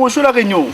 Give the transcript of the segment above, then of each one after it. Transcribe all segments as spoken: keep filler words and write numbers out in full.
Bonjour La Réunion.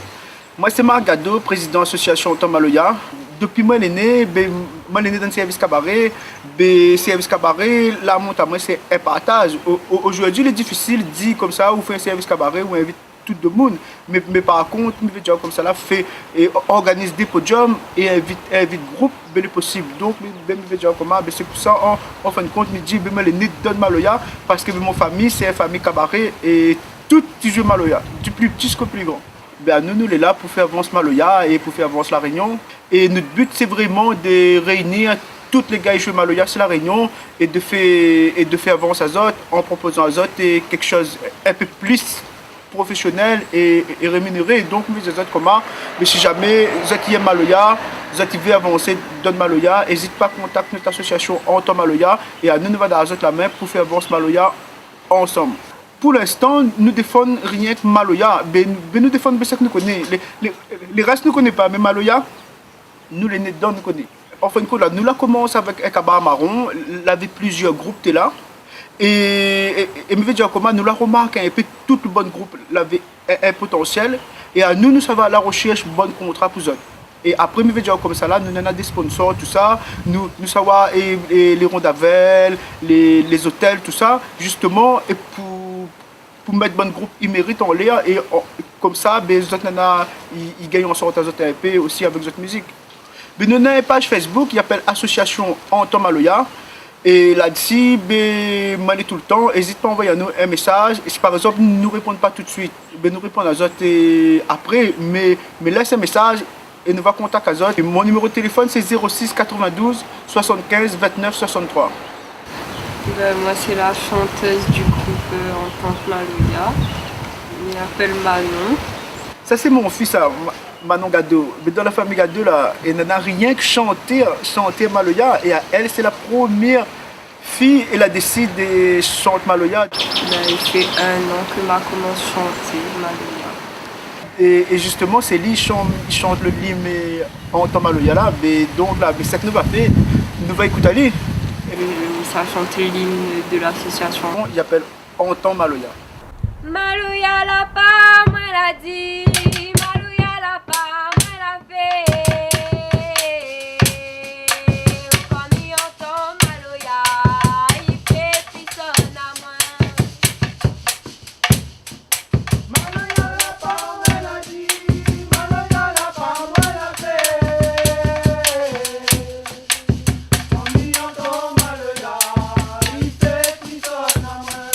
Moin sé Marc Gadot, prézidan asosiasion Antan Maloya. Dopi moin lé né, ben, moin lé né dan sèrvis kabaré, ben, sèrvis kabaré la mont amoin sé in partaz. O, o, ojourdui lé difisil di konmsa ou fé in sèrvis kabaré ou invit tout demoun. Mé, mé par kont, mi vé dir konmsa la, fé, é organiz dé podium é invit, invit group, ben lé posib. Donk, mi, ben, mi vé dir konmsa, ben sé pou sa, an, an fin de kont, mi di, ben moin lé né dan maloya, parske, ben, mon fami sé in fami kabaré é tout i zoué maloya, di pli pti ziska pli gran. Ben anou, nou lé la pou fé avans maloya é pou fé avans La Réunion. É nout but sé vréman de réinir tout lé gars i zoué maloya si La Réunion é de fé, é de fé avans azot an propozan azot, é, kékshoz in pé plis profésionèl é, é réminéré. Donk, mi vé di azot konmsa, mé si zamé zot i èm maloya, zot i vé avansé dan maloya, ézit pa kontak nout asosiasion Antan Maloya, é anou, nou va dar azot la min pou fé avans maloya ansanm. Pou linstan, nou défann rienk maloya. Ben, ben nou défann ben sak nou koné. Lé, lé, lé rès nou koné pa, mé maloya, nou lé né dan, nou koné. An fin de kont la, nou la komans avèk in kabar maron, lavé plizièr group té la. É, é, é mi vé dir konmsa, nou la romark in pé tout bann group lavé in, in potansièl. É anou, nou sava a la roshèrsh bann kontra pou zot. É apré, mi vé dir konmsa la, nou néna dé sponsor, tousa, nou, nou sava, é, é lé rondavèl, lé, lé zotèl, tousa, zistoman, é pou, pou mèt bann group i mérit anlèr, é an, konmsa, ben, zot néna, i, i gingn ansort azot in pé osi avèk zot mizik. Ben, nou néna in paz Facebook, i apèl Asosiasion Antan Maloya. É ladsi, ben, moin lé toultan, ézit pa anvoy anou in mésaz. É si par égzanp nou réponn pa toutsuit, ben, nou réponn azot, é, apré, mé, mé lès in mésaz é nou va kontak azot. É mon niméro téléfone sé zéro sis quatre-vingt-douze soixante-quinze vingt-neuf soixante-trois. Ben, moin sé la shantèz du group, euh, Antan Maloya. Mi apèl Manon. Sa sé mon fi sa, Ma-, Manon Gadot. Mé dan la fami Gadot la, é néna rienk shantèr, shantèr maloya. É èl, sé la promièr fi, èl la désid de shant maloya. Ben, i fé in an ke ma komans shanté maloya. É, é zistoman, sé li i shant, i shant le lim, é, Antan Maloya la. Mé donk la, mé sak nou va fé, nou va ékout ali. Euh, sa shant lim de lasosiasion. Bon, i apèl Antan Maloya. Maloya la pa moin la di, maloya la pa moin la fé. Kan mi antan maloya, i fé frisonn amoin. Maloya la pa moin la di, maloya la pa moin la fé. Kan mi antan maloya, i fé frisonn amoin.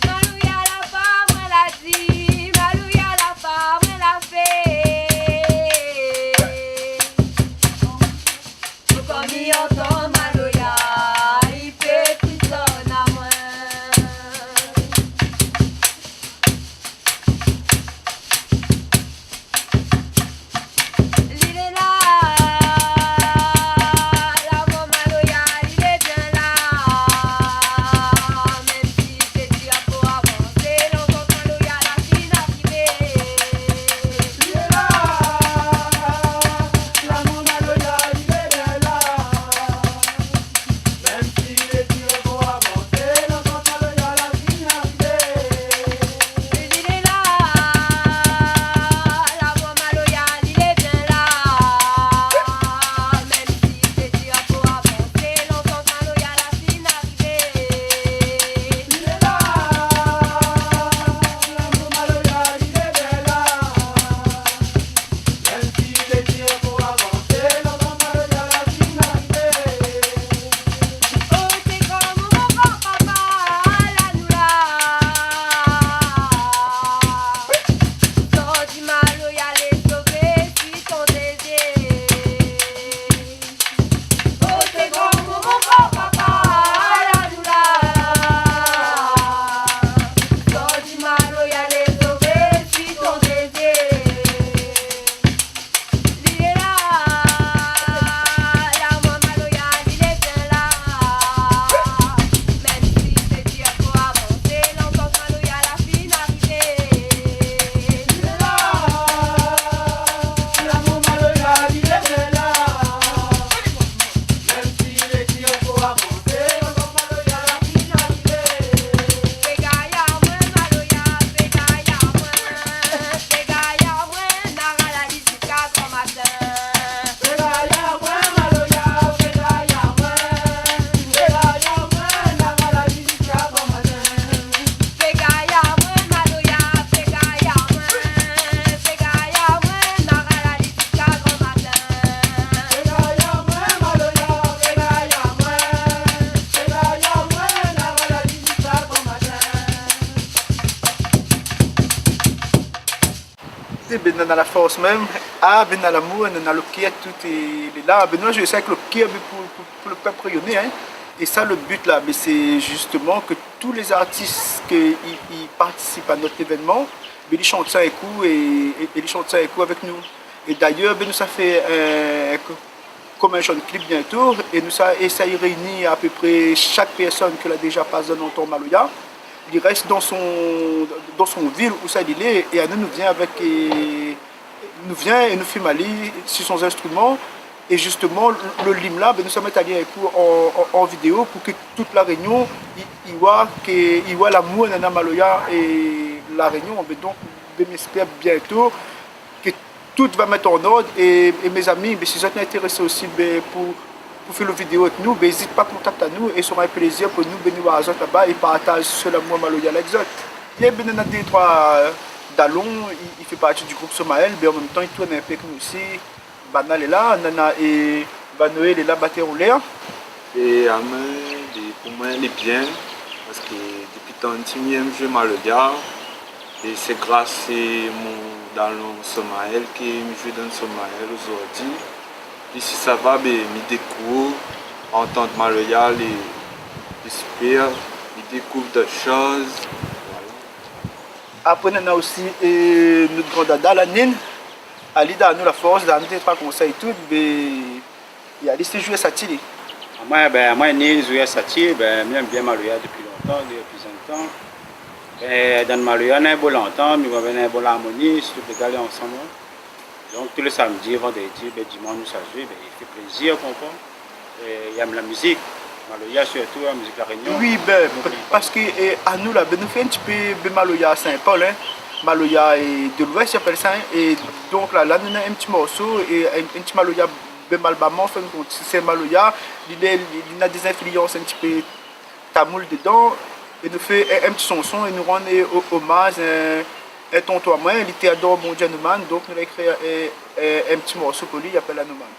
Maloya la pa moin la di, maloya la pa moin Bin, nana la fors mèm. Ah, bin, nana lamour, nana lo kèr, tout lé, lé la. Bin, nou la zoué sa avèk lo kèr, bin, pou, pou, pou lo pèp rényoné, in. É sa, lo bi la, bin, sé zistoman ke tout lé zartis ke i, i partisip a nout lévènman, bin, i shant sa in kou é, é, é i shant sa in kou avèk nou. É dayèr, bin, nou sa fé, euh, ko-, konm in zann klip bientô, é nou sa éséy réini apépré shak pèrsone ke la déza pas dan Lantan Maloya. Li rès dan son, dan son vil ousa li lé, é anou, nou vien avèk, é, nou vien é nou film ali si son zinstriman. É zistoman, lo, lo lim la, bin, nou sa mèt ali in kou an, an, an vidéo pou ke tout La Rényon i, i oi ke, i oi lamour nana maloya é La Rényon. Bin, donk, bin, mi èspèr bientô ke tout va mèt an ord. É, é mézami, bin, si zot lé intérésé osi, bin, pou, pou fé lo vidéo avèk nou, bin, ézit pa kontakt anou é sra in plézir pou nou, bin, nou oir azot laba é partaz se lamour maloya la avèk zot. É bin, nana dé, troi, euh, dalon, i, i fé parti di group Somaël, bin, an mèm tan, i tourn in pé avèk nou osi. Banna lé la, nana, é Vanoé lé la, batèr anlèr. É amoin, é pou moin, lé bien, paske dopi tan ti mi yèm zoué maloya, é sé gras a mon dalon Somaël ke mi zoué dan Somaël ozordi. É si sa va, bin, mi dékouv, antant maloya, lé, lé sipèr, mi dékouv dot shoz, voilà. Apré, nana osi, é, nout gran dada la, Nine. Ali donn anou la fors, donn anou dé troi konsèy tout, bin, é ali sé zoué sati, li. Amoin, bin, amoin, Nine, zoué sati, bin, mi yèm bien maloya dopi lontan, dopi lontan. Bin, dan maloya, nana in bon lantant, mi oi, bin, nana in bon larmoni, si tout lé gars lé ansanm, in. Donk, tou lé samdi, vandredi, bin, dimansh, nou sa zoué, bin, i fé plézir, konpran. É, i yèm la mizik, maloya sirtou, la mizik La Rényon. Oui, bin, pa-, paske, é, anou la, bin, nou fé in ti pé, bin, maloya Saint-Paul, in. Maloya, é, de l'Ouest, i apèl sa, in. É donk la, la, nou nana in ti morso, é, in, in ti maloya, bin, malgash, an fin d'kont, sé, sé maloya, li, li, li nana dé zinflians in ti pé tamoul dedan, é nou fé in, in ti shanson, é nou rann, é, o-, omaz, in, in tonton amoin, li té ador Bondié Anoumane, donk nou la ékri, é, é, in ti morso pou li, i apèl Anoumane.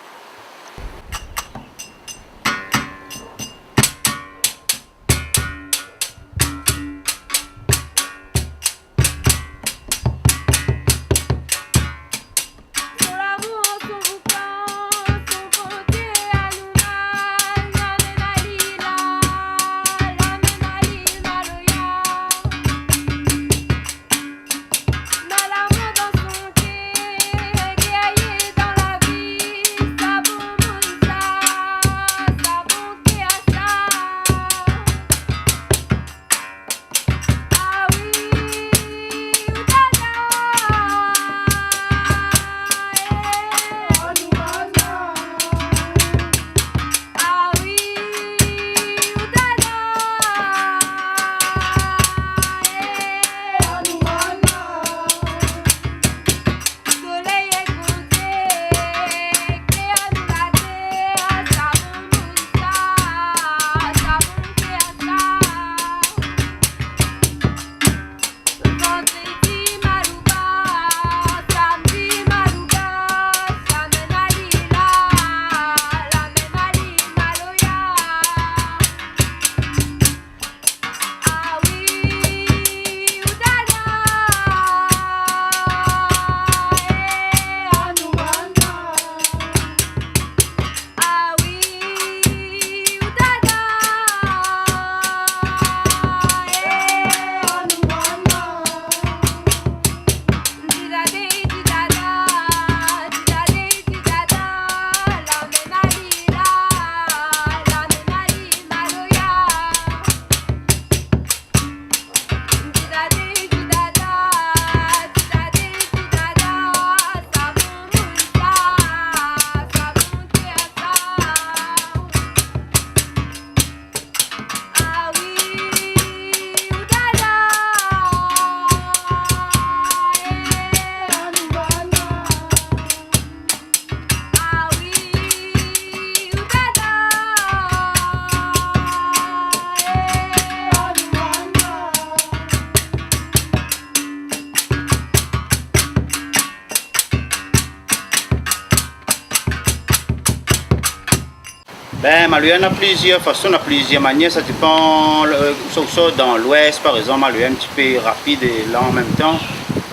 Bin, maloya na plizièr fason, na plizièr manièr, sa dépan, euh, ousa ou sort. Dan l'Ouest, par égzanp, maloya in ti pé rapid é lan an mèm tan.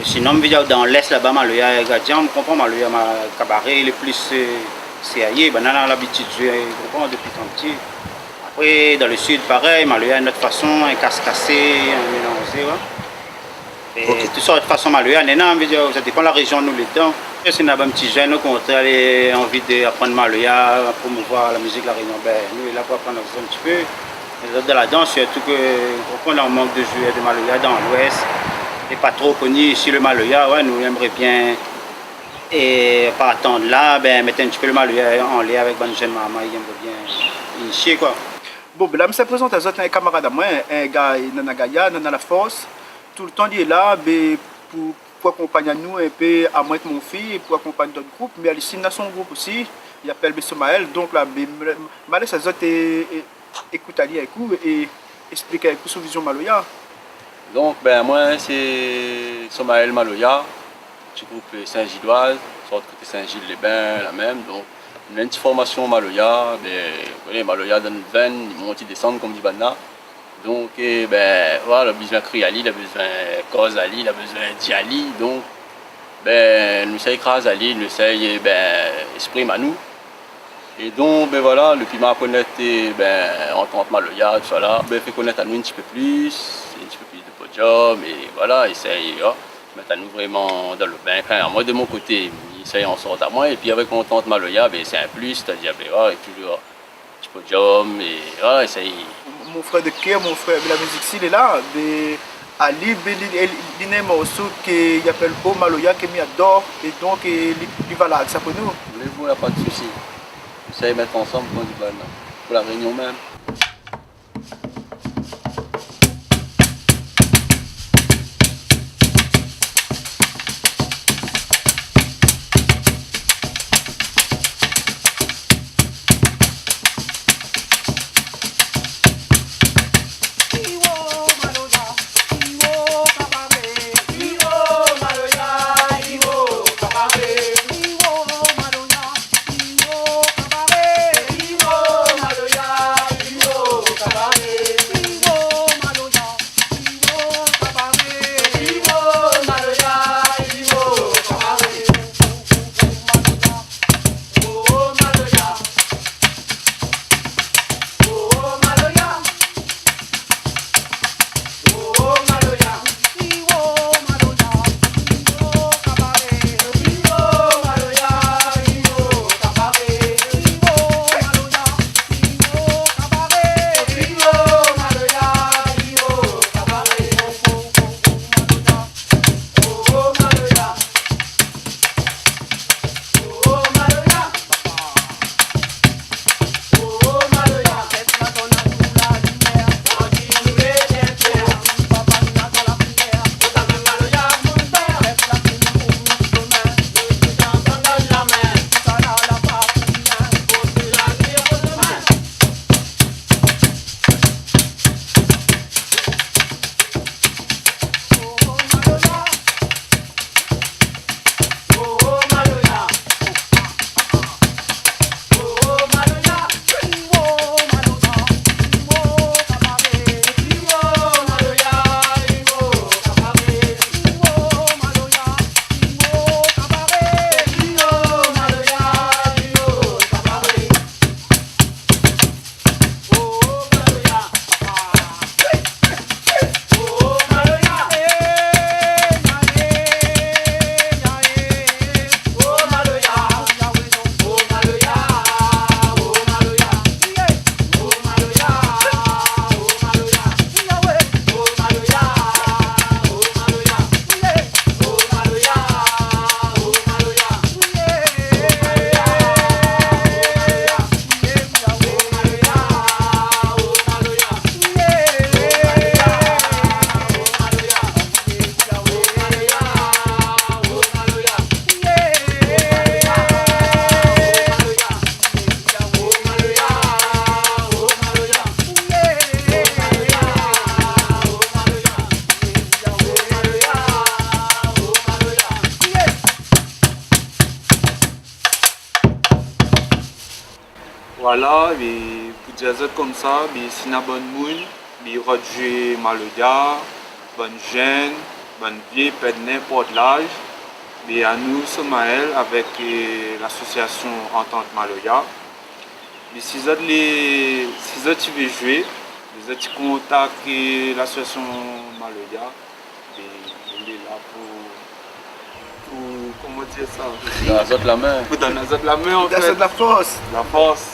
Sinon, mi vé dir, dan lès laba, maloya, gadian, mi konpran, maloya, ma-, kabaré, lé plis, euh, sérié. Banna la labitid zoué, mi konpran, dopi tan pti. Apré, dan le sid, parèy, maloya, in not fason, in kas-kasé, in mélanzé, ouais. É tout sort fason maloya néna, mi vé dir, sa dépan la réjion nou lé dedan. Si néna bann ti jenn, o kontrèr, lé anvi de aprann maloya, promouvoir la mizik La Rénion, bin, nou lé la pou aprann azot in ti pé. Lé zot dan la dans, sirtou ke, konpran, néna in mank de zouèr de maloya dan Lwès. É pa tro koni isi le maloya, ouais, nou émré bien, é par tan la, bin, mèt in ti pé le maloya anlèr avèk bann jenn marmay, i émré bien inisié, koi. Bon, bin la, mi sa prézant azot in kamarad amoin, in gars, Nana Gaya, Nana Lafors. Toultan li lé la, bin, pou, pou akonpagn anou in pé, amoin èk mon fi, pou akonpagn dot group. Mé ali osi néna son group osi, li apèl, bin, Somaël. Donk la, bin, ma lès azot é, é, ékout ali in kou é ésplik in kou son vizion maloya. Donk, bin, moin sé Somaël Maloya, ti group Sin-Ziloiz, sort koté Sin-Zil-lé-Bin, la mèm. Donk, nou néna in ti formasion maloya, bin, ou koné, maloya dan nout venn, i mont, i désann, konm di banna. Donk, é, bin, voilà, la bezoin kri ali, la bezoin koz ali, la bezoin di ali. Donk, bin, nou éséy kraz ali, nou éséy, bin, ésprim anou. É donk, bin, voilà, dopi ma konèt, é, bin, Antant Maloya, tousala, bin, fé konèt anou in ti pé plis, in ti pé plis de podiom, é voilà, éséy, hein, mèt anou vréman dan le bin. Enfin, moin, de mon koté, mi éséy an sort amoin, épi avèk Antant Maloya, bin, sé in plis, sétadir, bin, voilà, touzour ti podiom, é voilà, éséy. Mon frèr de kèr, mon frèr, bin la mizik si lé la, bin ali, bin li, li, li néna in morso ke i apèl O Maloya ke mi ador, é donk, é li, li va larg sa pou nou. Lé bon, na pa de sousi. Éséy mèt ansanm, konm di banna, pou La Rénion mèm. Voilà, é pou dir azot konmsa, bin si na bann moun, bin i rod zoué maloya, bann jenn, Bann vié, pèd ninport laz. Mé anou, Somaël, avèk, euh, lasosiasion Antant Maloya. Mé si zot lé, si zot i vé zoué, zot i kontak, euh, lasosiasion Maloya. Mé nou lé la pou, pou, koman dir sa ? Donn azot la min. Pou donn azot la min, an fèt. Donn azot la fors. La fors.